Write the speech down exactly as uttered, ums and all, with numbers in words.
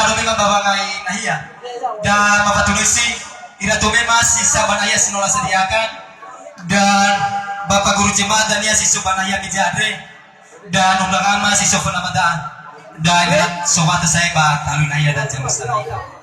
Tomema ba wangai nahia. Dan mafatunisi ira tomema si sa ba nahia si no lasediakan. Dan Bapak Guru Jemaat dania si so ba nahia Gereja andre. Dan undang ama si so fana madaan. Dan ira sowata saya ba talui nahia dan jamaah sekalian.